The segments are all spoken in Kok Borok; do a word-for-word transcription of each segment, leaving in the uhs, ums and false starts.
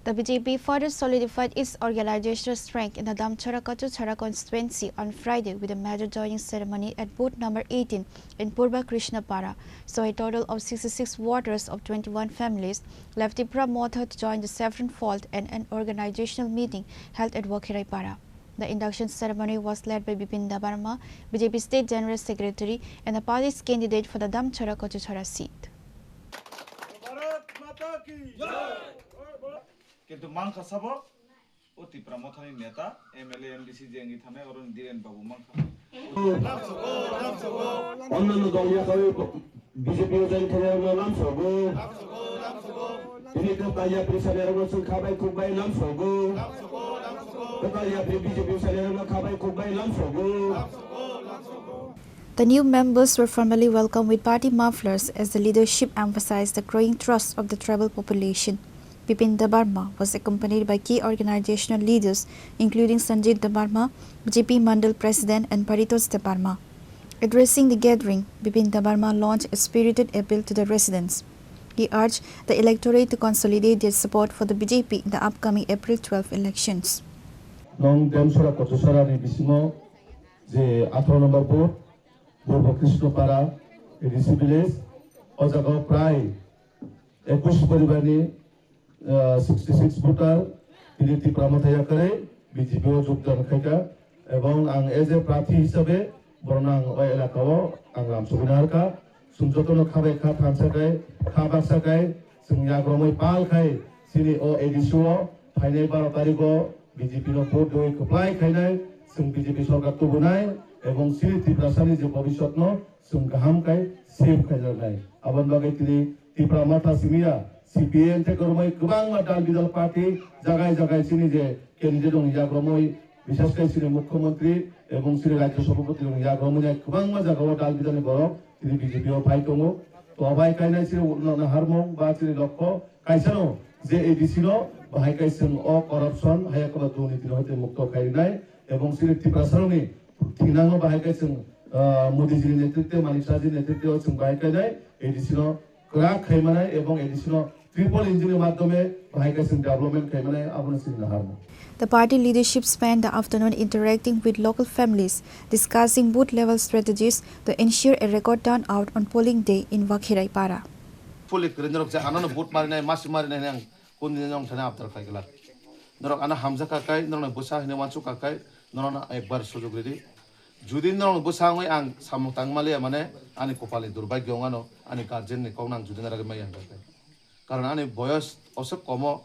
The B J P further solidified its organizational strength in the Damchara Kachuchara constituency on Friday with a major joining ceremony at booth number eighteen in Purba Krishnapara. So a total of sixty-six voters of twenty-one families left Tipra Motha to join the Saffron Fold and an organizational meeting held at Wakhirai Para. The induction ceremony was led by Bipin Debbarma, B J P State General Secretary and the party's candidate for the Damchara Kachuchara seat. Bharat माता की जय। Kintu mankha sabo, o Tipra Mothani neta, M L A, M D C je wngwi thanai, oroni Dhiren Babu mankha. অন্যান্য দল নিয়ে খাবে, বিজেপি ও জয়েন করে আমরা লাম সরবো। তিনি তো তাই আপনি সালে আমরা সুন খাবাই খুব ভাই লাম সরবো। তো তাই আপনি বিজেপি সালে আমরা খাবাই খুব ভাই লাম সরবো। The new members were formally welcomed with party mufflers as the leadership emphasized the growing trust of the tribal population. Bipin Debbarma was accompanied by key organizational leaders including Sanjit Debbarma, B J P Mandal President, and Paritosh Debbarma. Addressing the gathering, Bipin Debbarma launched a spirited appeal to the residents. He urged the electorate to consolidate their support for the B J P in the upcoming April twelve elections. Nong Demsora Kochusora ni bisingo je atharo number booth, Purbo Krishnapara, A D C village, o jaga o prai ekush poribar ni, ah, sixty six voter, tini Tipra Motha yakarwi B J P o jogdan khaikha, ebong ang as a prarthi hisabe borokno ang o elaka o ang lam sogwina harkha. Chwng jotono kha bai kha thansa khai, kha baksa khai, chwng yagromwi pal khai, chini o A D C o phainai baro tarikh o B J P no vote doi kwplai khainai, chwng B J P sorkar tubunai, ebong chini Tiprasani je bobiswt no chwng kaham khai save khaijaknai. Aboni bagwi tini Tipra Motha simiya, C P I M tei kwrwngwi kwbangma dal bidal party jagai jagai chini je candidate rokni yagromwi, bisas khai chini Mukhyamantri ebong chini Rajya Sabhapati rokni yagromwi nai kwbangma jagao dal bidalni borok tini B J P o phai tongo. To bai kainai chini unana harmung ba chini lokho kaisano je A D C no bahai kai chwng o corruption haya kaba durniti no hoite mukto khai rinai ebong chini Tiprasa rokni thinango bahai kai chwng, ah, Modi ji ni netritwe, Manik Saha ji ni netritwe o chwng bahai kainai A D C no kwrak khai manai ebong A D C no triple engine ni madhyome bahai kai chwng development khai manai abono chini naharmung. The party leadership spent the afternoon interacting with local families, discussing booth level strategies to ensure a record turnout on polling day in Wakhirai Para. Poli kwrwi norok je ano no vote marinai, masi marinai hinwi ang kundini nong thani abdar khai glak. Norok ano hamjak kha kai, norokno bwsa hinwi wansuk kha kai, norokno ekbar sujok ridi. Judi norokno bwsa wngwi ang samung tang maliya mane ani kopalni durbagyo wngano, ani guardian ni kokno ang judi narwgwi maya hwnka kai. Karon ani boyos oswk komo,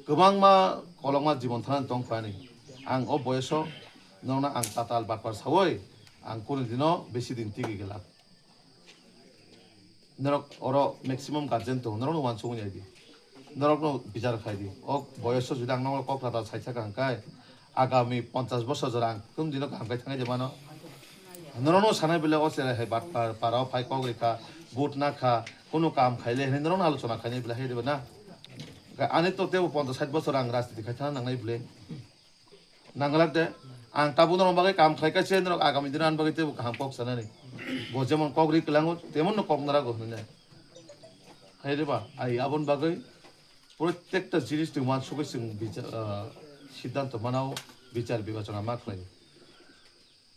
kwbangma kolokma jibon thanani tong phani. Ang o boyoso norokno ang tatal bakpar sawi ang kunu dino besi din tigi glak. Norok oro maximum guardian tongo, norokno wansugwi nai di. Norokno bichar khai di. O boyoso jodi ang norokno kok rada sai thaka hwnkhe, agami ponchash bosor jora ang kunu dino kaham khai thangwi de mano. Norokno sanai bile o chwrai hai bat par, para o phai kok rikha, vote na kha, kunu kam khaile hinwi norokno alochona khainai bile hai de na. Ani to tebo ponchash sait bosor ang rajniti khai thana nangnai bile. Nanglak de, ang tabuk norok bagwi kam khlai kaisa norok agami dino ani bagwi teibo kaham kok sanani. Bo jemon kok ri kwlango, temon no kok narago hwnwi nai. Hai de ba, ai aboni bagwi protekta jinis ni wansugwi chwng bicha-, ah, siddhanto manao, bichar bibechona ma khlai.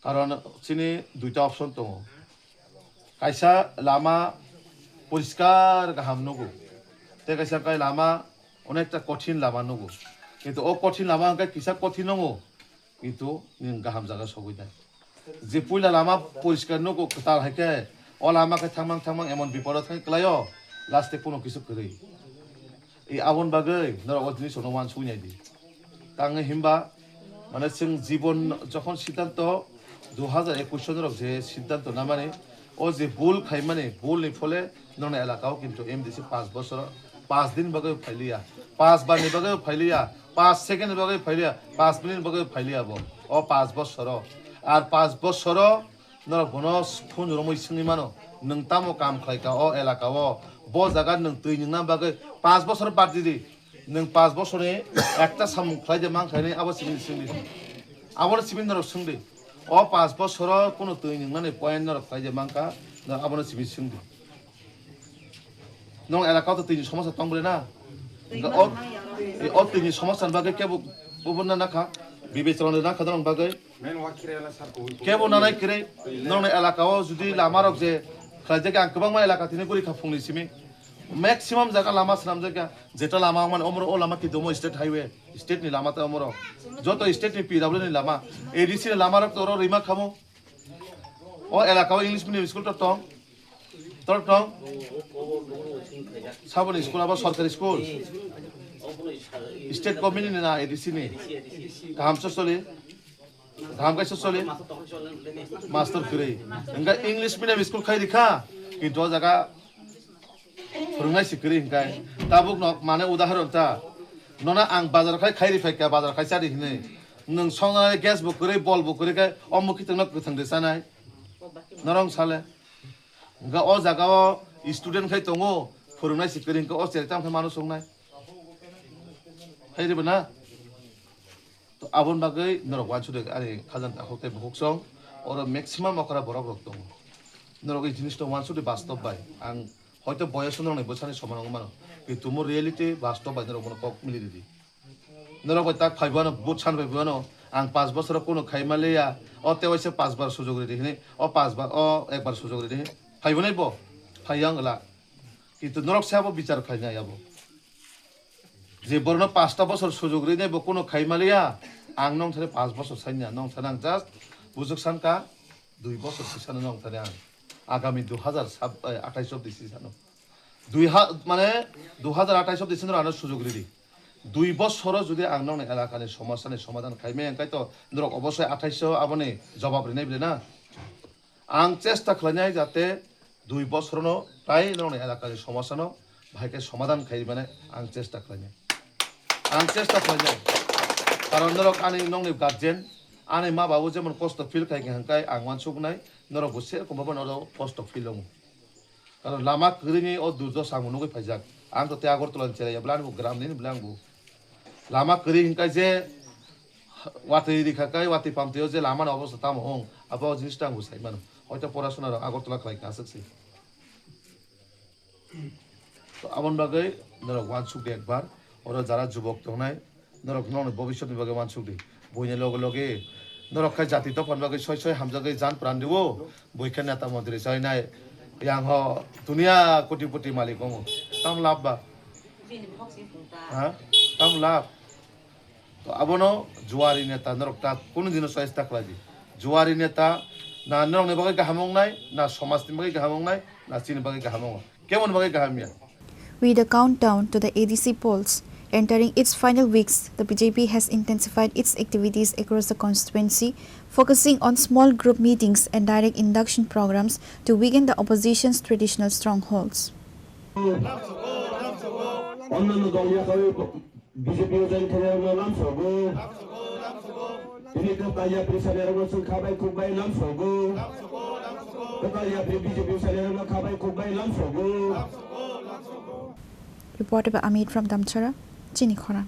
Karon chini duita option tongo. Kaisa lama poriskar kaham nugo, tei kaisa kai lama onekta kothin lama nugo. Kintu o kothin lama hwnkhe kisa kothin nungo, kintu nwng kaham jaga sogwi nai. Je puila lama poriskar nugo, kwtal hai khe o lama khe thangmang thangmang emon bipodo thang kwlaio, last e kuno kisu kwrwi. E aboni bagwi norok o jinisrokno wansugwi nai di. Tangwi himba, mane, chwng jibon jokhon siddhanto dui hajar ekush o norok je siddhanto namani, o je bul khaimani, bul ni phole norokni elaka o kintu M D C panch bosor, panch din bagwi phailiya, panch bar ni bagwi phailiya, panch second ni bagwi phailiya, panch minute ni bagwi phailiya bo. O panch bosoro, ar panch bosoro norok bono phone romwi swngwi mano, "Nwng tamo kam khlaikha o elaka o? Bo jaga nwng twi nwngna bagwi panch bosor bad di di, nwng panch bosorni ekta samung khlai de mankha hinwi abo simi swngdi." Abono simi norok swngdi, o panch bosoro kunu twi nwngnani point norok khlai de mankha, norok abono simi swngdi. Nong elaka o to twi ni somosa tong bole na? Twi hwnkhe o mano nang ya. O twini somosa ni bagwi kebo obo na nakha, bibechona na kha dong bagwi. Kebo nanai kwrwi, nongni elaka o judi lama rok je khlaijak, ang kwbangma elaka tini guri kha phungni simi. Maximum jaga lama swnamjak ya, jeta lama wngmani omoro o lama kidomo state highway, state ni lama tei omoro. Joto state ni P W ni lama, A D C ni lama rok to oro rima khamu. O elaka o English medium school to tong. Tor tong? Saboni school abo sorkari school. State government ni na A D C ni. Kaham so soli. Kaham kaisa soli. Master kwrwi. Engka English medium school khai rikha. Kintu o jaga phwrwngnai si kwrwi hingkai. Tabuk no mane udaharon ta. Nona ang bazar khai khairi phaikha, bazar khai chari hinwi. Nwng songnai gas bo kwrwi, bol bo kwrwi khai, o mukhi tongno kwthang de chanai. Norong sale. Hingke o jaga o student khai tongo, phwrwngnai si kwrwi hingke o cherai tamo khe mano songnai. Hai rw na? To aboni bagwi norok uansukdi ani khajang takhuk tei bukhuk song, oro maximum okra borok rok tongo. Norok ei jinis no uansukdi bastob bai. Ang hoito boyos norokni bwsani soman wngwi mano. Kintu mo reality bastob bai norok bono kok mili ridi. Norok bai tak phaibo ano, vote san phaibo ano, ang panch bosoro kuno khaima liya, o tei waisa panch bar sujok ridi hinwi, o panch bar, o ekbar sujok ridi hinwi. Phaibo nai bo? Phaiya wngla. Kintu norok se abo bichar khlainai abo. Je borokno panchta bosor sujok rinai bo kuno khaima liya, ang nong thani panch bosor sanya, nong thani ang just bujwk sanka, dui bosor sisano nong thani ang. Agami dui hazar sab-, eh, athais obdi sisano. Dui ha-, mane, dui hazar athais obdi sisano ano sujok ridi. Dui bosoro jodi ang nongni elakani somosyani somadhan khaimaya, hingkhe to norok obosoi athais o aboni jobab rinai bile na. Ang chesta khlainai jate dui bosorono tai norokni elakani somosyano bahai khe somadhan khai mane ang chesta khlainai. Ang chesta khlainai. Karon norok ani nongni guardian, ani ma babu jemon kosto feel khai khe hingkhe ang uansuknai, norok bo se rokom babo norok kosto feel wngo. Karon lama kwrwini o durjo samung nugwi phaijak. Ang to tei Agartala ni cherai ya, bwlani bo gram nini bwlani bo. Lama kwrwi hingkhe je watwi rikha khe, watwi pamtwi o je lama ni obostha tamo wng, abo o jinis ta ang bo sai mano. Hoito porasona rok Agartala khlai kha aswk se. To aboni bagwi norok uansuk di ekbar, oro jara jubok tongnai, norok nokni bobiswt ni bagwi uansuk di. Buini loge loge norok khai jati dophani bagwi soi soi hamjagwi jan pran di o. Bui khe neta montri chainai. Yang ho dunia koti poti malik wngo. Tam lab ba? Ha? Tam lab? To abono juari neta norok ta kunu dino choice ta khlai di. Juari neta na norokni bagwi kaham wngnai, na somajni bagwi kaham wngnai, na chini bagwi kaham wngo. Kemon bagwi kaham ya? With a countdown to the A D C polls entering its final weeks, the B J P has intensified its activities across the constituency, focusing on small group meetings and direct induction programs to weaken the opposition's traditional strongholds. Onno dol ya B J P o join khainai rokno lamsogo. Tini kwtal yapri sanai rokno chwng kha bai khuk bai lamsogo. Kwtal yapri B J P o sanai rokno kha bai khuk bai lamsogo. Reported by Amit from Damchara, Chini Khorang.